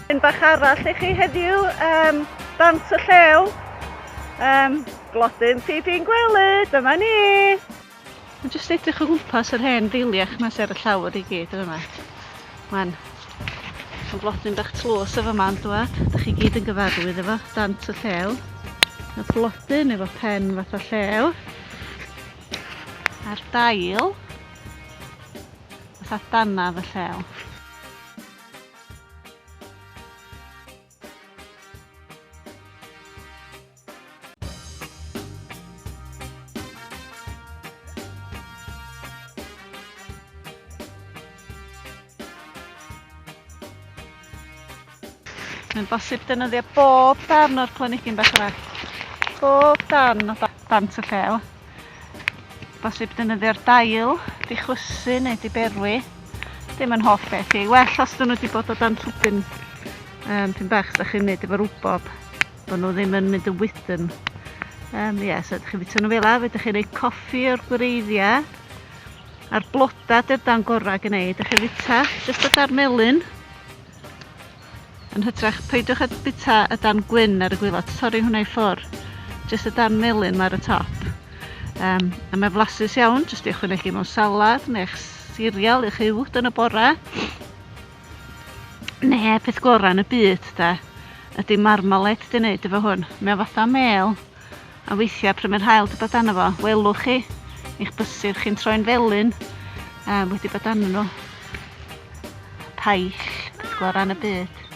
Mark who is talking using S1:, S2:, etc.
S1: Un bach arall i chi heddiw, um, Dant y Llew. Um, blodyn pibyn gwely, dyma ni! Mae'n jyst edrych o gwmpas yr hen ddeiliach 'ma sy ar y llawr i gyd yn yma. Mae'n Mae'n blodyn bach tlws efo yma yn dwad. Dych chi gyd yn gyfarwydd efo dant y llew. Y blodyn efo pen fatha llew. A'r dail fatha danaf y llew. Mae'n bosib defnyddio bob darn o'r planhigyn bach yma. Bob darn o dant y llew. Bosib defnyddio'r dail, di chwysu neu di berwi. Dim yn hoff beth i. Well os dyn nhw wedi bod o dan llwbyn um, pyn bach da chi'n neud efo rwbob. Bod nhw ddim yn mynd yn wydn. Um, yeah, so ydych chi'n fwyta nhw fel la, fedrwch chi'n gwneud coffi o'r gwreiddiau. A'r blodau dy'r dan gorau gwneud. Ydych chi'n fwyta jyst y dar melyn. Yn hytrach, peidiwch â bwyta y darn gwyn ar y gwaelod, torri hwnna i ffwr. Jyst y darn melyn mae ar y top. Um, a mae flasus iawn, jyst i ychwanegu mewn salad neu eich cereal, eich uwd yn y bore. Ne, peth gorau yn y byd, da, ydy marmalade di wneud efo hwn. Mae o fatha mel, a weithiau pryd mae'r haul di bod arno fo, welwch chi, eich bysedd chi'n troi'n felyn um, wedi bod arnyn nhw. Paill, peth gorau yn y byd.